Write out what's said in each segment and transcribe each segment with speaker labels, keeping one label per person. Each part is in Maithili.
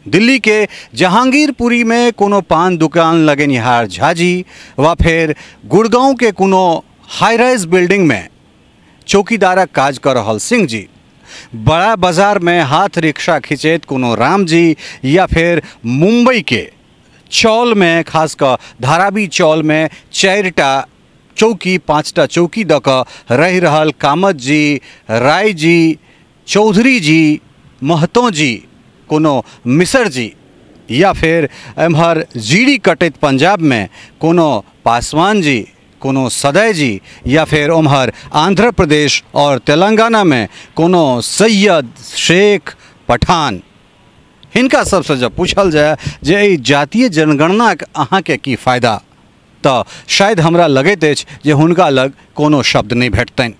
Speaker 1: दिल्ली के जहांगीरपुरी में कोनो पान दुकान लगेनिहार झाजी वा फेर गुड़गांव के कोनो हाई राइज बिल्डिंग में चौकीदारक काज कर रहल सिंह जी, बड़ा बाजार में हाथ रिक्शा खिंचैत कोनो राम जी, या फिर मुंबई के चौल में, खास कऽ धारावी चौल में 4टा चौकी 5टा चौकी दऽ कऽ रहि रहल कामत जी, राय जी, चौधरी जी, महतो जी, कोनो मिसर जी, या फिर एम्हर जीरी कटैत पंजाब में कोनो पासवान जी, कोनो सदय जी, या फिर ओम्हर आंध्र प्रदेश और तेलंगाना में कोनो सैयद, शेख, पठान, हिनका सबसँ जब पूछल जाय जे एहि जातीय जनगणनाके अहाँके की फायदा, तऽ शायद हमरा लगैत अछि जे हुनका लग कोनो शब्द नहि भेटतनि।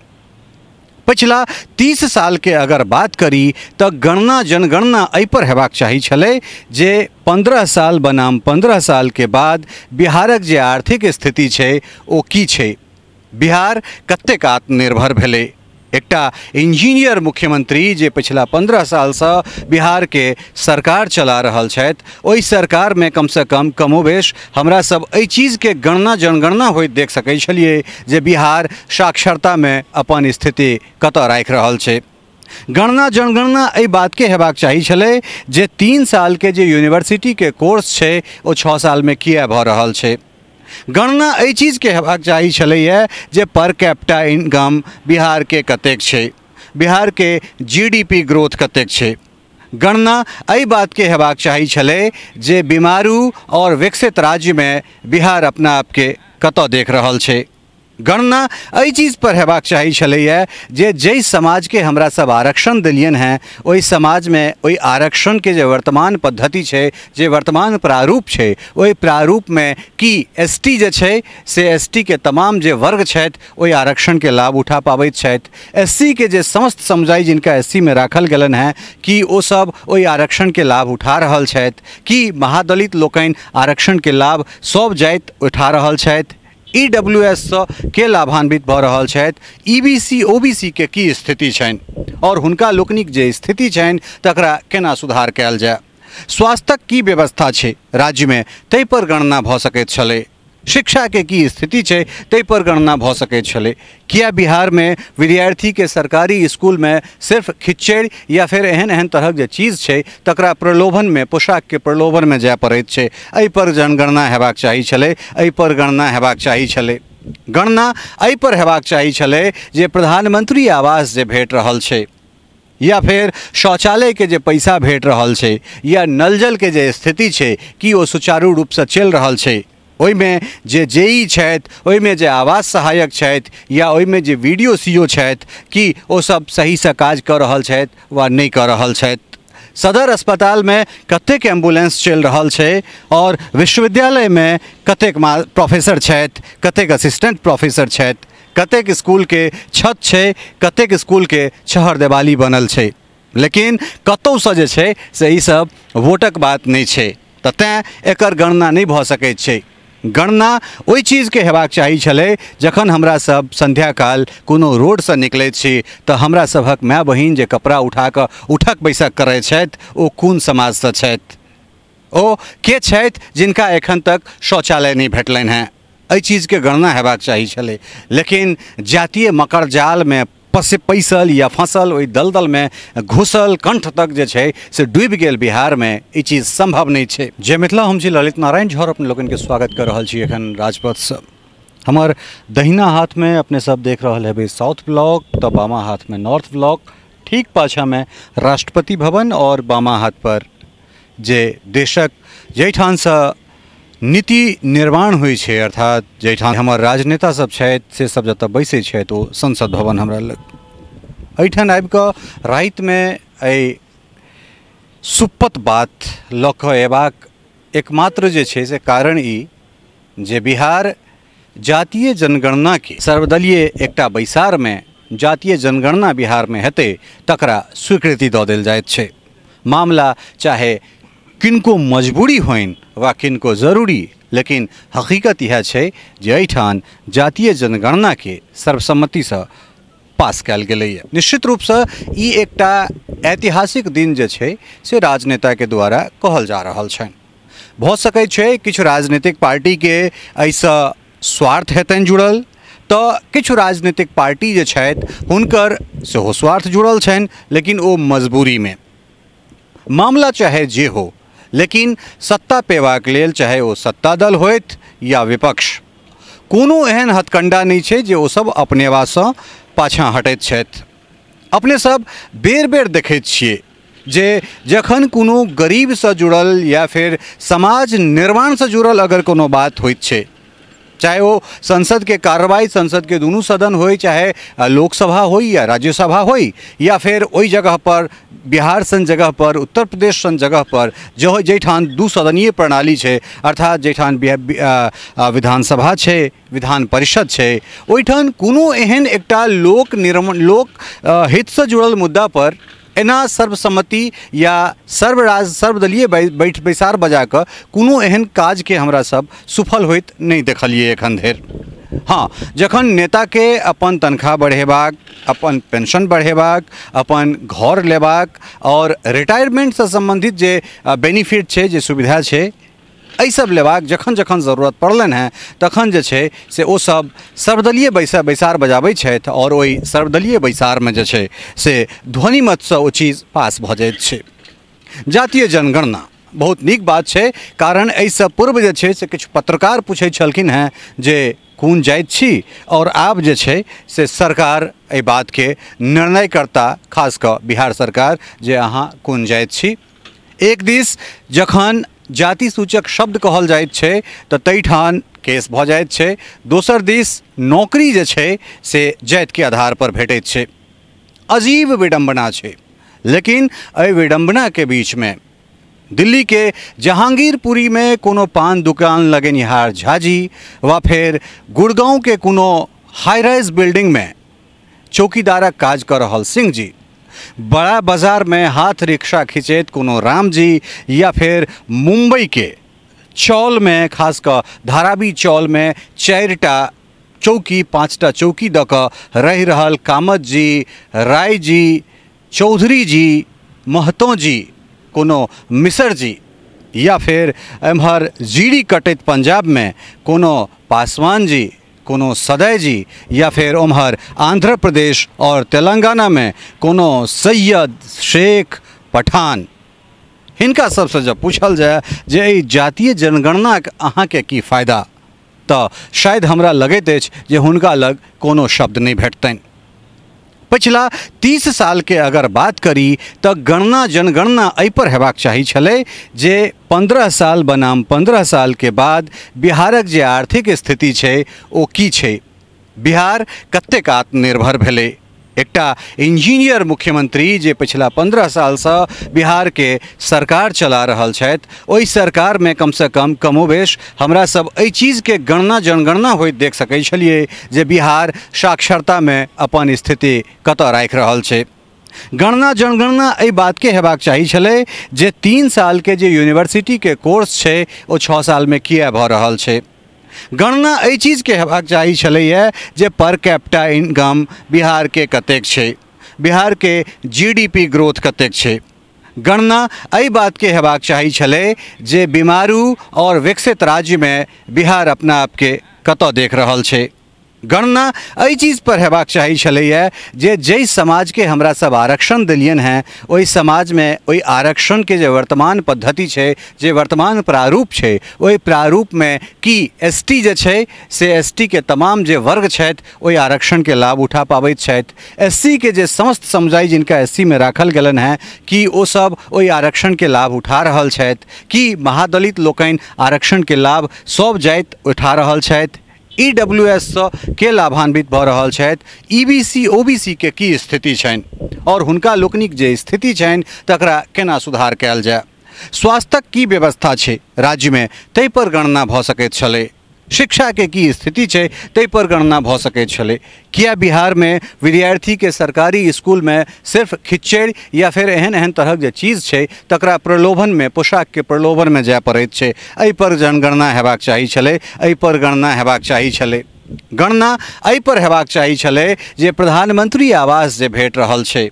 Speaker 1: पछिला 30 साल के अगर बात करी तऽ गणना जनगणना एहि पर हेबाक चाही छलै जे 15 साल बनाम 15 साल के बाद बिहारक जे आर्थिक स्थिति छै ओ की छै, बिहार कतेक आत्मनिर्भर भेलै। एकटा इंजीनियर मुख्यमंत्री जे पिछला 15 सालसँ बिहार के सरकार चला रहल छथि, ओहि सरकारमे कमसँ कम कमोबेश हमरा सब एहि चीजके गणना जनगणना होइत देख सकै छलियै जे बिहार साक्षरतामे अपन स्थिति कतऽ राखि रहल छै। गणना जनगणना एहि बातके हेबाक चाही छलै जे 3 सालके जे यूनिवर्सिटीके कोर्स छै ओ 6 सालमे किया भऽ रहल छै। गणना एहि चीजके हेबाक चाही छलैए जे पर कैपिटा इनकम बिहारके कतेक छै, बिहारके जीडीपी ग्रोथ कतेक छै। गणना एहि बातके हेबाक चाही छलै जे बीमारू और विकसित राज्यमे बिहार अपना आपके कतऽ देख रहल छै। गणना एहि चीज पर हेबाक चाही छलैए जे जाहि समाजके हमरा सब आरक्षण देलियनि हेँ ओहि समाजमे ओहि आरक्षणके जे वर्तमान पद्धति छै, जे वर्तमान प्रारूप छै, ओहि प्रारूपमे की एसटी जे छै से एसटी के तमाम जे वर्ग छथि ओहि आरक्षणके लाभ उठा पाबैत छथि, एससी के जे समस्त समुदाय जिनका एससीमे राखल गेलनि हेँ कि ओ सब ओहि आरक्षणके लाभ उठा रहल छथि, कि महादलित लोकनि आरक्षणके लाभ सब जाति उठा रहल छथि, ईडब्ल्यूएससँ के लाभान्वित भऽ रहल छथि, ईबीसी ओबीसी के की स्थिति छनि और हुनका लोकनिक जे स्थिति छनि तकरा केना सुधार कयल जाय, स्वास्थ्यक की व्यवस्था छै राज्यमे ताहि पर गणना भऽ सकैत छलै, शिक्षाके की स्थिति छै ताहि पर गणना भऽ सकैत छलै। किया बिहारमे विद्यार्थीके सरकारी स्कूलमे सिर्फ खिचड़ी या फेर एहन एहन तरहक जे चीज छै तकरा प्रलोभनमे, पोशाकके प्रलोभनमे जाय पड़ैत छै, एहि पर जनगणना हेबाक चाही छलै, एहि पर गणना हेबाक चाही छलै। गणना एहि पर हेबाक चाही छलै जे प्रधानमंत्री आवास जे भेट रहल छै, या फेर शौचालयके जे पैसा भेट रहल छै, या नल जलके जे स्थिति छै कि ओ सुचारू रूपसँ चलि रहल छै, ओहिमे जे जेई छथि, ओहिमे जे आवास सहायक छथि, या ओहिमे जे वीडियो सीओ छथि कि ओ सब सहीसँ काज कऽ रहल छथि वा नहि कऽ रहल छथि, सदर अस्पतालमे कतेक एम्बुलेंस चलि रहल छै और विश्वविद्यालयमे कतेक प्रोफेसर छथि, कतेक असिस्टेंट प्रोफेसर छथि, कतेक स्कूलके छत छै, कतेक स्कूलके छहर देवाली बनल छै। लेकिन कतहुसँ जे छै से ईसब वोटक बात नहि छै, तऽ तैँ एकर गणना नहि भऽ सकैत छै। गणना ओहि चीजके हेबाक चाही छलै जखन हमरा सब संध्याकाल कोनो रोडसँ निकलैत छी तऽ हमरा सभक माय बहिन जे कपड़ा उठा कऽ उठक बैसक करै छथि ओ कोन समाजसँ छथि, ओ के छथि जिनका एखन तक शौचालय नहि भेटलनि हेँ, एहि चीजके गणना हेबाक चाही छलै। लेकिन जातीय मकड़जालमे पैसल या फँसल, ओहि दलदलमे घुसल कंठ तक जे छै से डूबि गेल बिहारमे, ई चीज सम्भव नहि छै। जय मिथिला, हम छी ललित नारायण झा, अपने लोकनिके स्वागत कऽ रहल छी एखन राजपथसँ। हमर दहिना हाथमे अपने सब देख रहल हेबै साउथ ब्लॉक, तऽ बामा हाथमे नॉर्थ ब्लॉक, ठीक पाछाँमे राष्ट्रपति भवन और बामा हाथ पर जे देशक जाहिठामसँ नीति निर्माण होइ छै, अर्थात जाहिठाम हमर राजनेता सब छथि से सब जतऽ बैसै छथि ओ संसद भवन हमरा लग। एहिठाम आबिकऽ रातिमे एहि सुप्पत बात लऽ कऽ अयबाक एकमात्र जे छै से कारण ई जे बिहार जातीय जनगणनाके सर्वदलीय एकटा बैसारमे जातीय जनगणना बिहारमे हेतै तकरा स्वीकृति दऽ देल जाइत छै। मामला चाहे किनको मजबूरी होइन वा किनको जरूरी, लेकिन हकीकत इएह छै जे एहिठाम जातीय जनगणनाके सर्वसम्मतिसँ पास कयल गेलैए। निश्चित रूपसँ ई एकटा ऐतिहासिक दिन जे छै से राजनेताके द्वारा कहल जा रहल छनि। भऽ सकै छै किछु राजनीतिक पार्टीके एहिसँ स्वार्थ हेतनि जुड़ल, तऽ किछु राजनीतिक पार्टी जे छथि हुनकर सेहो स्वार्थ जुड़ल छनि, लेकिन ओ मजबूरीमे। मामला चाहे जे हो, लेकिन सत्ता पेबाक लेल चाहे ओ सत्ता दल होथि या विपक्ष, कोनो एहन हथकंडा नहि छै जे ओसभ अपनेबासँ पाछाँ हटैत छथि। अपने सब बेर बेर देखैत छियै जे जखन कोनो गरीबसँ जुड़ल या फेर समाज निर्माणसँ जुड़ल अगर कोनो बात होइत छै, चाहे ओ संसदके कार्रवाई, संसदके दुनू सदन होइ, चाहे लोकसभा होइ या राज्यसभा होइ, या फेर ओहि जगह पर बिहार सन जगह पर, उत्तर प्रदेश सन जगह पर, जो जाहिठाम दू सदनीय प्रणाली छै, अर्थात जाहिठाम विधानसभा छै, विधान परिषद छै, ओहिठाम कोनो एहन एकटा लोक निर्माण, लोक हितसँ जुड़ल मुद्दा पर एना सर्वसम्मति या सर्वदलीय बैसार बजा कऽ कोनो एहन काजके हमरा सब सुफल होइत नहि देखलियै एखन धरि। हाँ, जखन नेताके अपन तनख्वाह बढ़ेबाक, अपन पेंशन बढ़ेबाक, अपन घर लेबाक और रिटायरमेंटसँ सम्बन्धित जे बेनिफिट छै, जे सुविधा छै, एहि सब लेबाक जखन जखन जरूरत पड़लनि हेँ तखन जे छै से ओ सब सर्वदलीय बैसार बजाबै छथि और ओहि सर्वदलीय बैसारमे जे छै से ध्वनिमतसँ ओ चीज पास भऽ जाइत छै। जातीय जनगणना बहुत नीक बात छै, कारण एहिसँ पूर्व जे छै से किछु पत्रकार पूछै छलखिन हेँ जे कोन जाति छी, और आब जे छै से सरकार एहि बातके निर्णय करता, खास कऽ बिहार सरकार, जे अहाँ कोन जाति छी। एक दिस जखन जाति सूचक शब्द कहल जाइत छै तऽ ताहिठाम केस भऽ जाइत छै, दोसर दिस नौकरी जे छै से जातिके आधार पर भेटैत छै। अजीब विडम्बना छै, लेकिन एहि विडम्बनाके बीचमे दिल्ली के जहांगीरपुरी में कोनो पान दुकान लगेनिहार झाजी वा फेर गुड़गांव के कोनो हाई राइज बिल्डिंग में चौकीदारक काज कऽ रहल सिंह जी, बड़ा बाजार में हाथ रिक्शा खिंचैत कोनो राम जी, या फेर मुंबई के चौल में, खास कऽ धारावी चौल में 4टा चौकी 5टा चौकी दऽ कऽ रहि रहल कामत जी, राय जी, चौधरी जी, महतो जी, कोनो मिसर जी, या फेर एम्हर जीरी कटैत पंजाब में कोनो पासवान जी, कोनो सदय जी, या फेर ओम्हर आंध्र प्रदेश और तेलंगाना में कोनो सैयद, शेख, पठान, हिनका सबसँ जब पूछल जाय जे एहि जातीय जनगणनाके अहाँके की फायदा, तऽ शायद हमरा लगैत अछि जे हुनका लग कोनो शब्द नहि भेटतनि। पिछला 30 सालके अगर बात करी तऽ गणना जनगणना एहिपर हेबाक चाही छलै जे 15 साल बनाम 15 सालके बाद बिहारक जे आर्थिक स्थिति छै ओ की छै, बिहार कतेक आत्मनिर्भर भेलै। एकटा इंजीनियर मुख्यमंत्री जे पिछला 15 सालसँ बिहारके सरकार चला रहल छथि, ओहि सरकारमे कमसँ कम कमोबेश हमरा सब एहि चीजके गणना जनगणना होइत देख सकै छलियै जे बिहार साक्षरतामे अपन स्थिति कतऽ राखि रहल छै। गणना जनगणना एहि बातके हेबाक चाही छलै जे 3 सालके जे यूनिवर्सिटीके कोर्स छै ओ 6 सालमे किया भऽ रहल छै। गणना एहि चीजके हेबाक चाही छलैए जे पर कैपिटा इनकम बिहारके कतेक छै, बिहारके जीडीपी ग्रोथ कतेक छै। गणना एहि बातके हेबाक चाही छलै जे बीमारू और विकसित राज्यमे बिहार अपना आपके कतऽ देख रहल छै। गणना एहि चीज पर हेबाक चाही छलैए जे जाहि समाजके हमरा सब आरक्षण देलियनि हेँ ओहि समाजमे ओहि आरक्षणके जे वर्तमान पद्धति छै, जे वर्तमान प्रारूप छै, ओहि प्रारूपमे की एसटी जे छै से एसटीके तमाम जे वर्ग छथि ओहि आरक्षणके लाभ उठा पाबैत छथि, एससीके जे समस्त समुदाय जिनका एससीमे राखल गेलनि हेँ कि ओसब ओहि आरक्षणके लाभ उठा रहल छथि, कि महादलित लोकनि आरक्षणके लाभ सब जाति उठा रहल छथि, EWS सँ के लाभान्वित भऽ रहल छथि, EBC OBC के की स्थिति छनि और हुनका लोकनिक जे स्थिति छनि तकरा केना सुधार कयल जाय, स्वास्थ्यक की व्यवस्था छै राज्यमे ताहि पर गणना भऽ सकैत छलै, शिक्षाके की स्थिति छै ताहि पर गणना भऽ सकैत छलै। किया बिहारमे विद्यार्थीके सरकारी स्कूलमे सिर्फ खिचड़ी या फेर एहन एहन तरहक जे चीज छै तकरा प्रलोभनमे, पोशाकके प्रलोभनमे जाय पड़ैत छै, एहिपर जनगणना हेबाक चाही छलै, एहिपर गणना हेबाक चाही छलै। गणना एहिपर हेबाक चाही छलै जे प्रधानमंत्री आवास जे भेट रहल छै,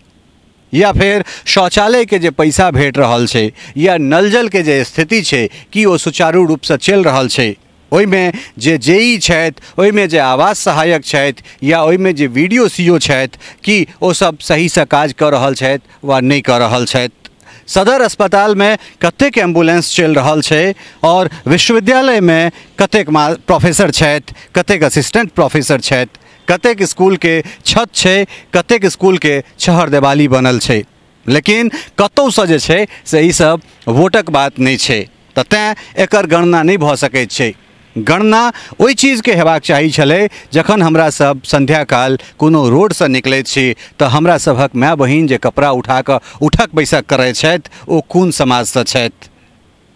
Speaker 1: या फेर शौचालयके जे पैसा भेट रहल छै, या नल जलके जे स्थिति छै कि ओ सुचारू रूपसँ चलि रहल छै, ओहिमे जे जेई छथि, ओहिमे जे आवास सहायक छथि, या ओहिमे जे वीडियो सीओ छथि, कि ओ सब सहीसँ काज कऽ रहल छथि वा नहि कऽ रहल छथि। सदर अस्पतालमे कतेक एम्बुलेंस चलि रहल छै और विश्वविद्यालयमे कतेक प्रोफेसर छथि, कतेक असिस्टेंट प्रोफेसर छथि, कतेक स्कूलके छत छै, कतेक स्कूलके छहर देवाली बनल छै। लेकिन कतहुसँ जे छै से ईसब वोटक बात नहि छै, तऽ तैँ एकर गणना नहि भऽ सकै छै। गणना ओहि चीजके हेबाक चाही छलै जखन हमरा सब संध्याकाल कोनो रोडसँ निकलैत छी तऽ हमरा सभक माय बहिन जे कपड़ा उठा कऽ उठक बैसक करै छथि ओ कोन समाजसँ छथि,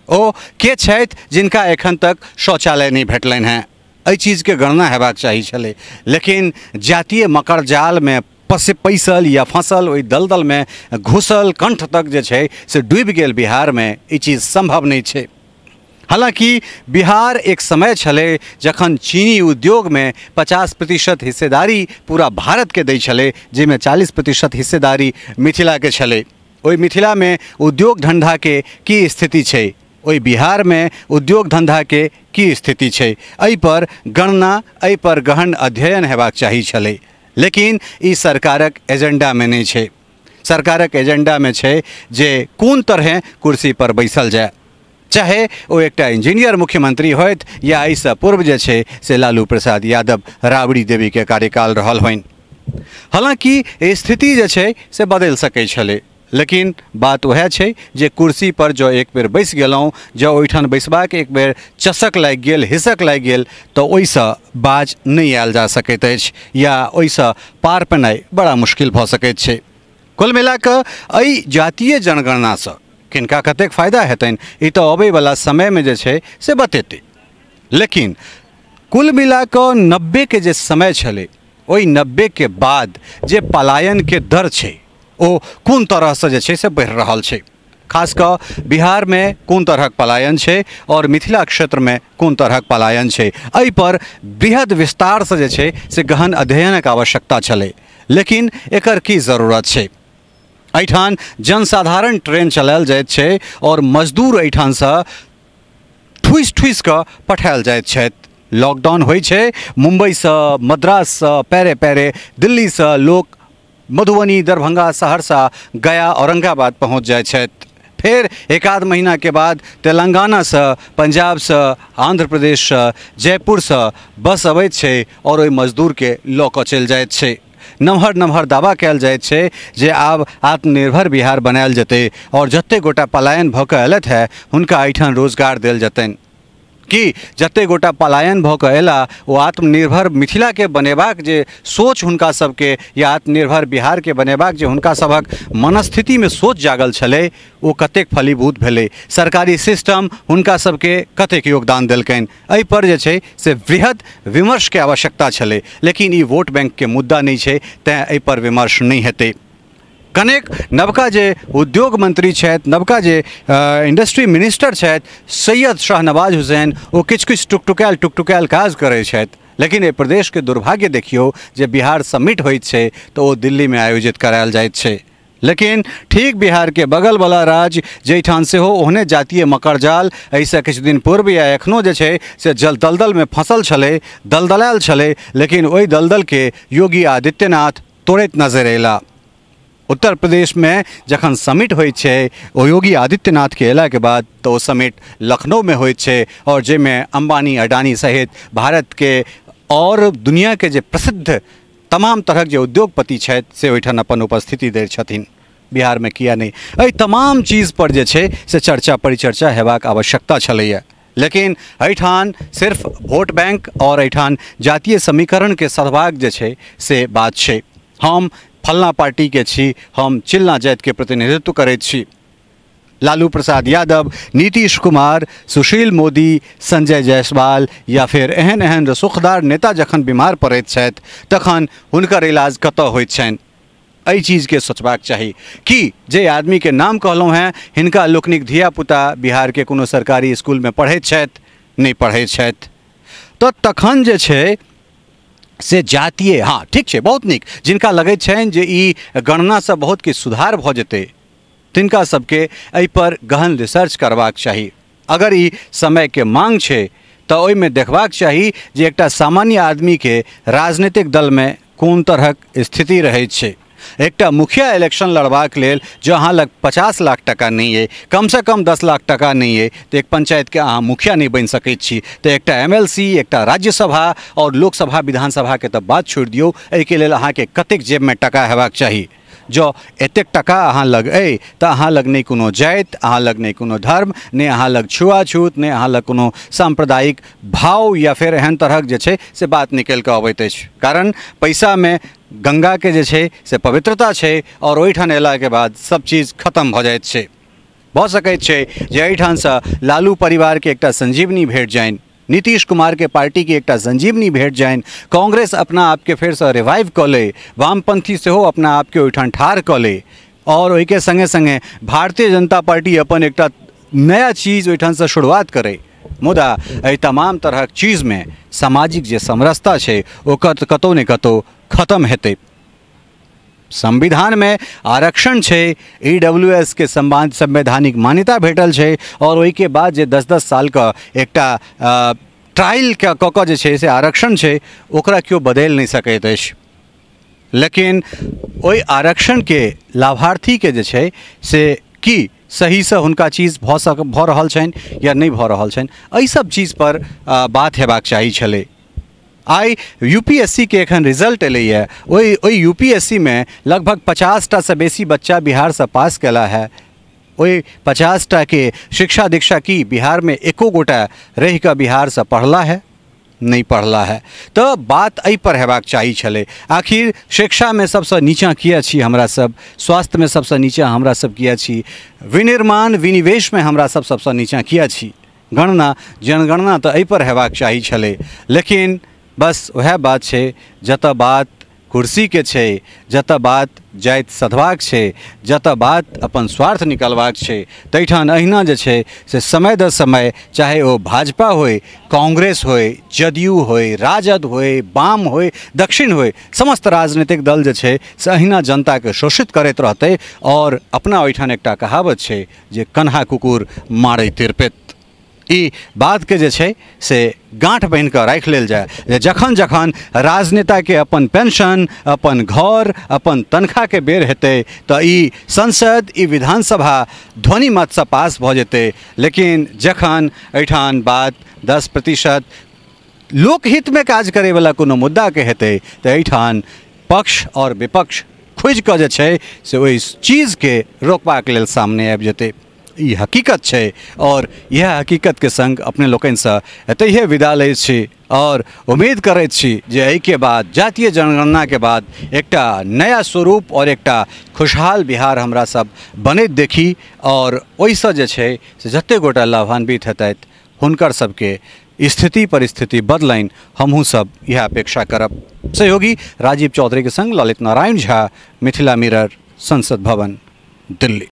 Speaker 1: ओ के छथि जिनका एखन तक शौचालय नहि भेटलनि हेँ, एहि चीजके गणना हेबाक चाही छलै। लेकिन जातीय मकड़जालमे पैसल या फँसल, ओहि दलदलमे घुसल कंठ तक जे छै से डूबि गेल बिहारमे, ई चीज सम्भव नहि छै। हालाँकि बिहार एक समय छलै जखन चीनी उद्योगमे 50% हिस्सेदारी पूरा भारतके दै छलै, जाहिमे 40% हिस्सेदारी मिथिलाके छलै। ओहि मिथिलामे उद्योग धन्धाके की स्थिति छै, ओहि बिहारमे उद्योग धन्धाके की स्थिति छै, एहिपर गणना, एहिपर गहन अध्ययन हेबाक चाही छलै। लेकिन ई सरकारक एजेंडामे नहि छै। सरकारक एजेंडामे छै जे कोन तरहे कुर्सीपर बैसल जाय, चाहे ओ एकटा इंजीनियर मुख्यमंत्री होथि या एहिसँ पूर्व जे छै से लालू प्रसाद यादव राबड़ी देवीके कार्यकाल रहल होइन। हालाँकि स्थिति जे छै से बदलि सकै छलै, लेकिन बात वएह छै जे कुर्सी पर जँ एक बेर बैस गेलहुँ, जँ ओहिठाम बैसबाक एक बेर चसक लागि गेल, हिसक लागि गेल, तऽ ओहिसँ बाज नहि आयल जा सकैत अछि या ओहिसँ पार पेनाइ बड़ा मुश्किल भऽ सकैत छै। कुल मिला कऽ एहि जातीय जनगणनासँ किनका कतेक फायदा हेतनि ई तऽ अबैवला समयमे जे छै से बतेतै। लेकिन कुल मिला कऽ 90 के जे समय छलै, ओहि 90 के बाद जे पलायनके दर छै ओ कोन तरहसँ जे छै से बढ़ि रहल छै, खास कऽ बिहारमे कोन तरहक पलायन छै और मिथिला क्षेत्रमे कोन तरहक पलायन छै, एहिपर बृहद विस्तारसँ जे छै से गहन अध्ययनक आवश्यकता छलै। लेकिन एकर की जरूरत छै? एहिठाम जनसाधारण ट्रेन चलायल जाइत छै और मजदूर एहिठामसँ ठुसि ठुसि कऽ पठायल जाइत छथि। लॉकडाउन होइ छै, मुम्बईसँ, मद्राससँ, पैरे पैरे दिल्लीसँ लोक मधुबनी, दरभंगा, सहरसा, गया, औरंगाबाद पहुँच जाइ छथि। फेर एक आध महीनाके बाद तेलंगानासँ, पंजाबसँ, आंध्र प्रदेशसँ, जयपुरसँ बस अबैत छै और ओहि मजदूरके लऽ कऽ चलि जाइत छै। नमहर नमहर दावा कयल जाइत छै जे आब आत्मनिर्भर बिहार बनायल जेतै और जतेक गोटा पलायन भऽ कऽ अयलथि हे हुनका एहिठाम रोजगार देल जेतनि। कि जतेक गोटा पलायन भऽ कऽ अयला ओ आत्मनिर्भर मिथिलाके बनेबाक जे सोच हुनका सबके या आत्मनिर्भर बिहारके बनेबाक जे हुनका सभक मनस्थितिमे सोच जागल छलै ओ कतेक फलीभूत भेलै, सरकारी सिस्टम हुनका सबके कतेक योगदान देलकनि, एहिपर जे छै से वृहद विमर्शके आवश्यकता छलै। लेकिन ई वोट बैंकके मुद्दा नहि छै, तैँ एहिपर विमर्श नहि हेतै। कनेक नवका जे उद्योग मंत्री छथि, नवका जे इंडस्ट्री मिनिस्टर छथि सैयद शाहनवाज हुसैन, ओ किछु किछु टुकटुकायल टुकटुकायल काज करै छथि। लेकिन एहि प्रदेशके दुर्भाग्य देखियौ जे बिहार समिट होइत छै तऽ ओ दिल्लीमे आयोजित करायल जाइत छै। लेकिन ठीक बिहारके बगलवला राज्य जाहिठाम सेहो ओहने जातीय मकड़जाल एहिसँ किछु दिन पूर्व या एखनो जे छै से जल दलदलमे फँसल छलै, दलदलायल छलै, लेकिन ओहि दलदलके योगी आदित्यनाथ तोड़ैत नजरि अयला। उत्तर प्रदेशमे जखन समिट होइत छै ओ योगी आदित्यनाथके अयलाके बाद तऽ ओ समिट लखनऊमे होइत छै और जाहिमे अम्बानी, अडानी सहित भारतके और दुनियाके जे प्रसिद्ध तमाम तरहक जे उद्योगपति छथि से ओहिठाम अपन उपस्थिति दै छथिन। बिहारमे किया नहि? एहि तमाम चीजपर जे छै से चर्चा परिचर्चा हेबाक आवश्यकता छलैए। लेकिन एहिठाम सिर्फ वोट बैंक और एहिठाम जातीय समीकरणके सधबाक जे छै से बात छै। हम फलना पार्टीके छी, हम चिलना जातिके प्रतिनिधित्व करैत छी। लालू प्रसाद यादव, नीतीश कुमार, सुशील मोदी, संजय जायसवाल या फेर एहन एहन रसुखदार नेता जखन बीमार पड़ैत छथि तखन हुनकर इलाज कतऽ होइत छनि, एहि चीजके सोचबाक चाही। कि जे आदमीके नाम कहलहुँ हेँ हिनका लोकनिक धियापुता बिहारके कोनो सरकारी स्कूलमे पढ़ैत छथि? नहि पढ़ैत छथि। तऽ तखन जे छै से जातीय, हाँ ठीक छै, बहुत नीक, जिनका लगैत छनि जे ई गणनासँ बहुत किछु सुधार भऽ जेतै तिनका सबके एहिपर गहन रिसर्च करबाक चाही। अगर ई समयके मांग छै तऽ ओहिमे देखबाक चाही जे एकटा सामान्य आदमीके राजनीतिक दलमे कोन तरहक स्थिति रहै छै। एकटा मुखिया इलेक्शन लड़बाक लेल जँ अहाँ लग 50 लाख टाका नहि अइ, कमसँ कम 10 लाख टाका नहि अइ, तऽ एक पंचायतके अहाँ मुखिया नहि बनि सकै छी। तऽ एकटा MLC, एकटा राज्यसभा आओर लोकसभा विधानसभाके तऽ बात छोड़ि दियौ, एहिके लेल अहाँके कतेक जेबमे टाका हेबाक चाही। जँ एतेक टाका अहाँ लग अइ तऽ अहाँ लग नहि कोनो जाति, अहाँ लग नहि कोनो धर्म, नहि अहाँ लग छुआछूत, नहि अहाँ लग कोनो सांप्रदायिक भाव या फेर एहन तरहक जे छै से बात निकलि कऽ अबैत अछि। कारण पैसामे गङ्गाके जे छै से पवित्रता छै आओर ओहिठाम अयलाके बाद सब चीज खतम भऽ जाइत छै। भऽ सकैत छै जे एहिठामसँ लालू परिवारके एकटा संजीवनी भेट जानि, नीतीश कुमारके पार्टीके एकटा संजीवनी भेट जानि, कांग्रेस अपना आपके फेरसँ रिवाइव कऽ ले, वामपंथी सेहो अपना आपके ओहिठाम ठाढ़ कऽ ले आओर ओहिके सङ्गे सङ्गे भारतीय जनता पार्टी अपन एकटा नया चीज ओहिठामसँ शुरुआत करै। मुदा एहि तमाम तरहक चीजमे सामाजिक जे समरसता छै ओकर कतहु ने कतहु खतम हेतै। संविधानमे आरक्षण छै, EWS के संवैधानिक मान्यता भेटल छै आओर ओहिके बाद जे 10-10 सालके एकटा ट्रायल कऽ कऽ जे छै से आरक्षण छै ओकरा केओ बदलि नहि सकैत अछि। लेकिन ओहि आरक्षणके लाभार्थीके जे छै से की सहीसँ हुनका चीज भऽ रहल छनि या नहि भऽ रहल छनि, एहि सब चीजपर बात हेबाक चाही छलै। आइ UPSC के एखन रिजल्ट एलैए, ओहि UPSC मे लगभग 50टासँ बेसी बच्चा बिहारसँ पास केला है। ओहि 50टाके शिक्षा दीक्षा की बिहारमे एको गोटा रहि कऽ बिहारसँ पढ़ला है? नहि पढ़ला है। तऽ बात एहिपर हेबाक चाही छलै। आखिर शिक्षामे सबसँ नीचाँ किया छी हमरा सब, स्वास्थ्यमे सबसँ नीचाँ हमरा सब किया छी, विनिर्माण विनिवेशमे हमरा सब सबसँ नीचाँ किया छी? गणना जनगणना तऽ एहिपर हेबाक चाही छलै। लेकिन बस वएह बात छै, जतऽ बात कुर्सीके छै, जतऽ बात जाति सधबाक छै, जतऽ बात अपन स्वार्थ निकालबाक छै, ताहिठाम अहिना जे छै से समय दर समय, चाहे ओ भाजपा होय, कांग्रेस होय, जदयू होय, राजद होय, वाम होय, दक्षिण होय, समस्त राजनीतिक दल जे छै से अहिना जनताके शोषित करैत रहतै। आओर अपना ओहिठाम एकटा कहावत छै जे कन्हा कुकुर मारै तिरपित। ई बातके जे छै से गाँठ बान्हि कऽ राखि लेल जाय जे जखन जखन राजनेताके अपन पेंशन, अपन घर, अपन तनख्वाहके बेर हेतै तऽ ई संसद, ई विधानसभा ध्वनि मतसँ पास भऽ जेतै। लेकिन जखन एहिठाम बात 10% लोकहितमे काज करैवला कोनो मुद्दाके हेतै तऽ एहिठाम पक्ष आओर विपक्ष खुजि कऽ जे छै से ओहि चीजके रोकबाक लेल सामने आबि जेतै। ई हकीकत छै और इएह हकीकतके संग अपने लोकनिसँ एतहिए विदा लै छी और उम्मीद करैत छी जे एहिके बाद जातीय जनगणनाके बाद एकटा नया स्वरूप और एकटा खुशहाल बिहार हमरा सब बनैत देखी और ओहिसँ जे छै से जतेक गोटा लाभान्वित हेतथि हुनकर सबके स्थिति परिस्थिति बदलनि, हमहूँ सब इएह अपेक्षा करब। सहयोगी राजीव चौधरीके संग ललित नारायण झा, मिथिला मिरर, संसद भवन, दिल्ली।